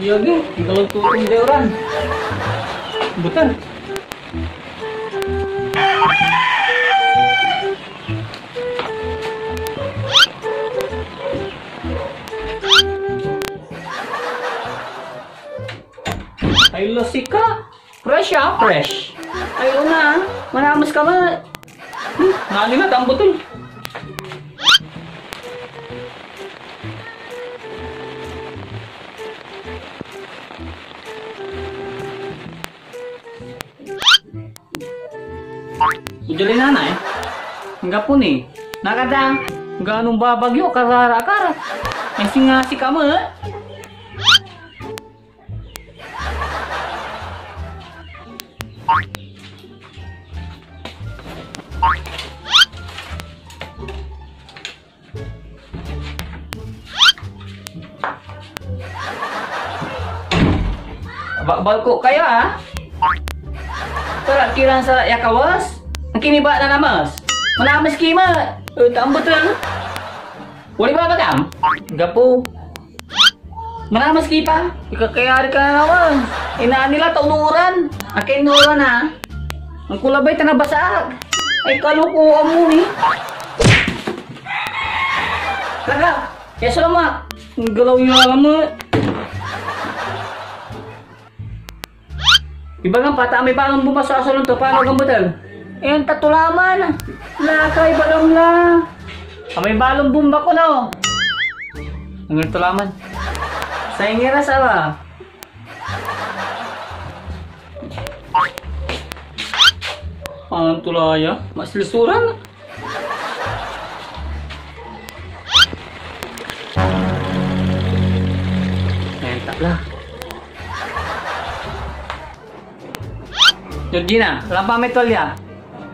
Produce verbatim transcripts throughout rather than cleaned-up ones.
Yagi, igawag ko itong deoran. Butan. Ay, lasika. Fresh, ah, fresh. Ay, una, ah. Manamas ka ba? Hmm, nali na, tambutol. Ojali nanay, anggapo ni. Nakada, angganon babagyo, karara, kara. Ay, singa, sika mo, eh. Ba-, balko kayo, ah. Sarat kiran sarat ya kawas. Ang kiniba na namas. Manamas ki met. Eh, tambutol. Wala ba bagam? Gapo. Manamas ki pa. Ikakayari ka na naman. Inaan nila ta unuran. Akin unuran, ah. Ang kulabay ta nabasaag. Ay, kalokoan mo ni. Laga. Kaya salamat. Ang galaw niya alam mo. Ibagan pa, ta may balon bomba so asolon to, paano gambutol? Ayan, tatulaman. Lakay, bagam la. Amay balon bomba ko, no? Ang tulaman. Sa ingiras, awa. Ang tulaya, mas lisuran. Ayan, tapla. Georgina, lampa may tuwalya.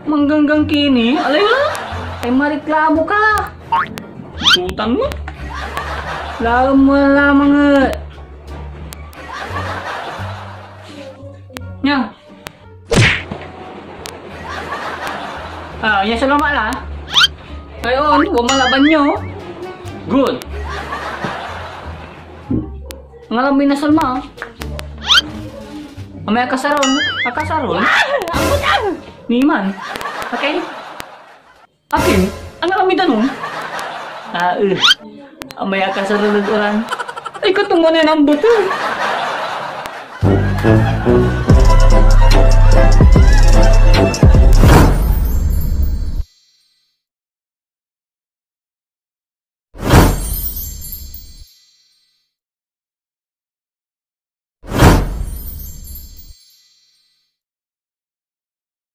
Mangganggang kini, alay wala. Ay, mareklamo ka. Utang mo. Laem mo lamang, eh. Nia. Ah, nia so lama la. Ay, on, wala man laban nyo. Good. Ang alam mo yung nasalma, ah. Amay akasarol. Akasarol? Niman. Okay? Akin? Ang alam mo, no? Ah, eh. Amay akasarol ed oran. Ay, katungan yan ang buto.